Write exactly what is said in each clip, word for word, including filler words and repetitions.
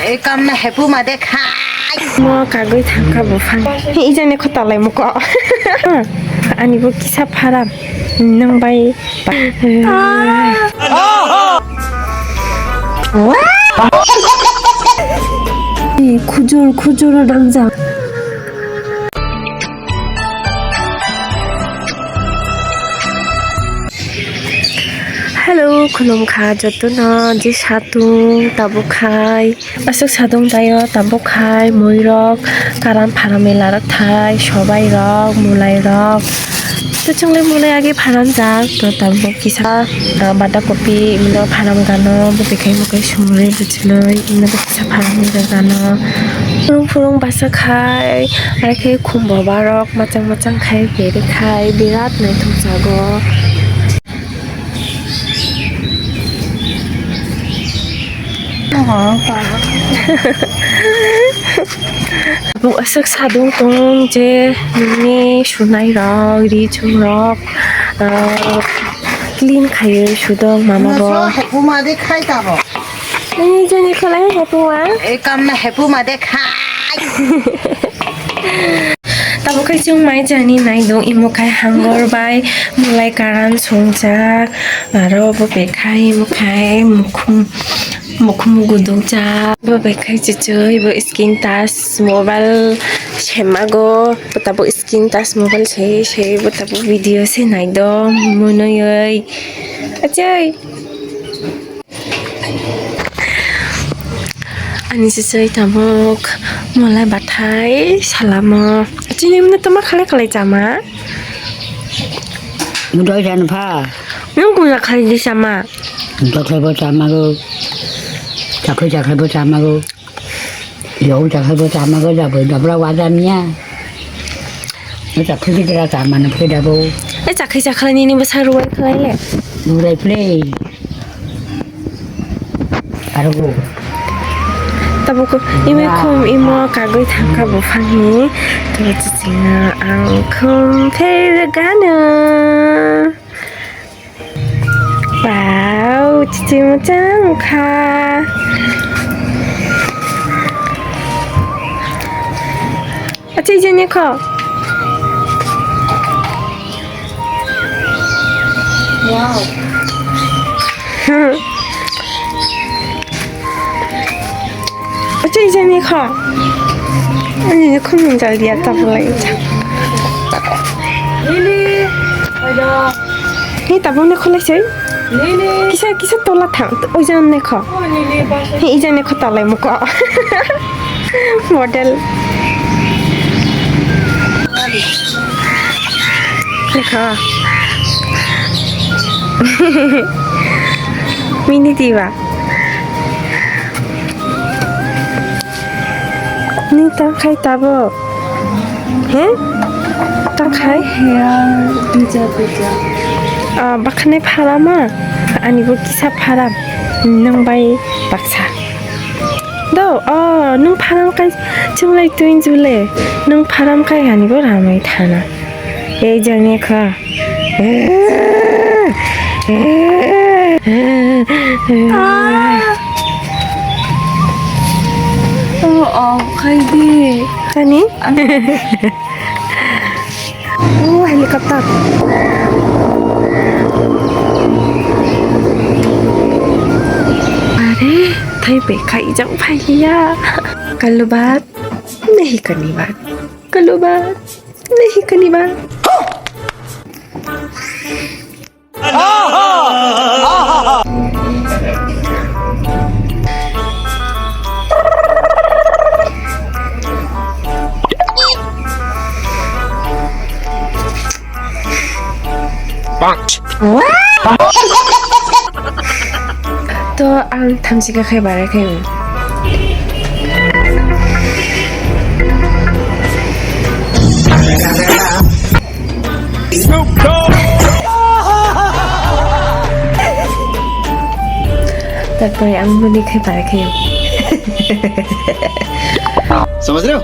Ei kamna hepu ma de khai. Mo kagwi thangkha buphang. Ijani khotalai muko. Ani bo kisa pharam. Nang bai. Khujur khujur nangjak. Hello, khulumkha jotono, je satung tabuk khai. Aswk satung taio tabuk khai, muirok, karam pharamwi larok thai, sobairok, mulairok. To chwngle mulai age pharamjak, to tabuk kisa, ah, bata kopi, mino pharam gano, bo bekhai mukhai sumui. Chwlwi, ino kisa pharamni jagano. Phurung phurung basa khai, aro khe khumbo barok machang machang khai, beri khai, birat naithok jago. Tabuk aswk sadung tong je nini sunai rok, ri chum rok, ah, clean khaiwi sudok mama bo. Hepu ma de khai tabo. Nini jani kholai hepu ma? Ei kamna hepu ma de khai. Tabuk khai chwng mai jani naidong, imo khai hangor bai mulai karan songjak, aro bo bekhai imo khai mukhum, mukhum gudukjak, bo bekhai chichoi bo screen touch mobile semago, bo tabuk screen touch mobile se se bo tabuk video se naidong mwnwiwi. Achai. Ani sisoi tabuk molai bathai salamo. Chini mne toma khalai khalai chama? Mudai jan pha. Nung kuya khalai di sama? Mudai khalai bo chama go. Chakhai chakhai bo chama go. Yo chakhai bo chama go jabo dabra wajamya. Chakhai di kira chama ne phe dabo. E chakhai chakhai nini basa ruwai khalai le. Ruwai play. Tabuk imo khum imo kagwi thangkha buphangni. Tabuk chichino ang khum phergano. Wow, chichi mwchang kha. Acha ijani kho. Wow. Acha ijani kho. Ani ni khum jal dia ta bulai. Lili. Ada. Ni tabung ne kholai sei. Lili. Kisa kisa tola thang. Ojan ne kho. Oh, lili, basa. He ijani kho talai muko. Model. Lekha. Mini tiba. Ni tang khai tabo. He? Tang khai? Hair bija bija. Ah, bakhanai pharama. Ani bo kisa pharam. Nang bai baksa. Do, oh, nung pharam kai chunglai tuin jule. Nung pharam kai ani bo ramai thana. Ei jani kha. Ah. Oh, oh, khai di. Ani? Oh, helicopter. Are, thai bai khai jang phai ya. Kalu bat, nahi kani bat. Kalu bat, nahi kani bat. To ang thamsika khai barai khai. Tarpore ang muni khai parai khayo. समझ रहे हो?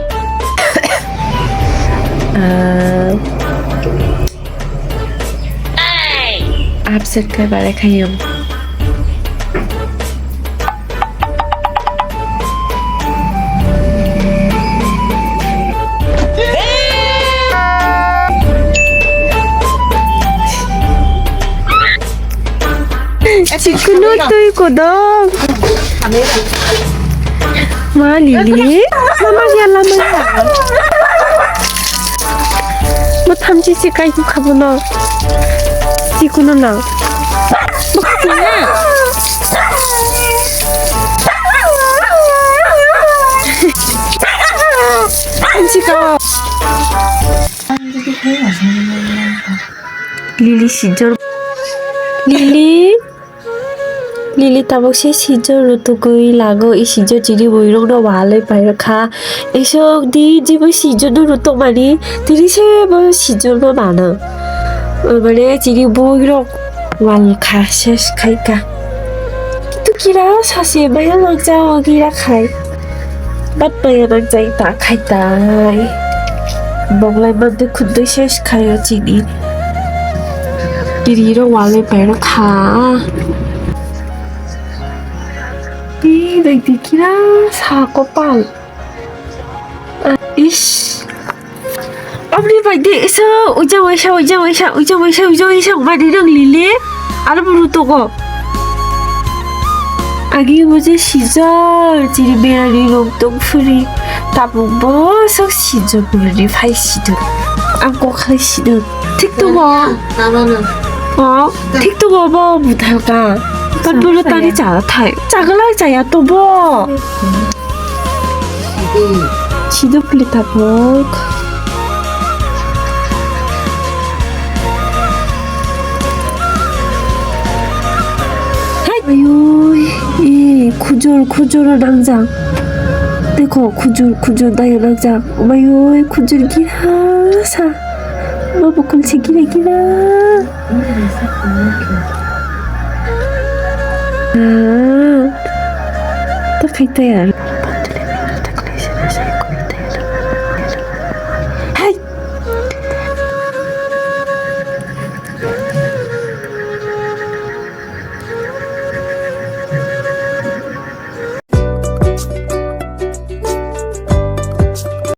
Ah, upset khai parai khayo. Dong. Ma Lili, lama ya, lama ya. Mo thamchi se kai tu khabu no. Si kuno na. Thamchi ka. Lili sijor. Lili. Lili tabuk se sijor rutugwi lago, i sijor chini buirokno walwi pairokha. Esok di jibo sijorno rutokmani, tini se bo sijorno mano. Mane chini buirok walkha, ses khaika. Kitu kira sase maya langja o kira khai. Bat maya nangjai ta khai tai. Bonglai mande khundui ses khaio chini. Iri ro walai pairokha. Ih, nai dikira sa kopal. Ish. Aboni bai de iso uja waisa, uja waisa, uja waisa, uja waisa, mani nang Lili. Aro buru togo. Agi bo je sijor, chiri berari rok tong phuri. Tabuk bo sok sijor burani phai sidok. Ang kok khai sidok. Thik tongo. Tabano. Oh, thik tongo bo buthal ka. Kan buru tani cha thai. Chagalai chaya to bo. Sidok pili tabuk. Hai. Ayoi, eh, khujur, khujur nangjak. Dekho, khujur, khujur daya nangjak. Ayoi, khujur gira sa. Ma bukul se gira gira. Ah, ta khai ta ya.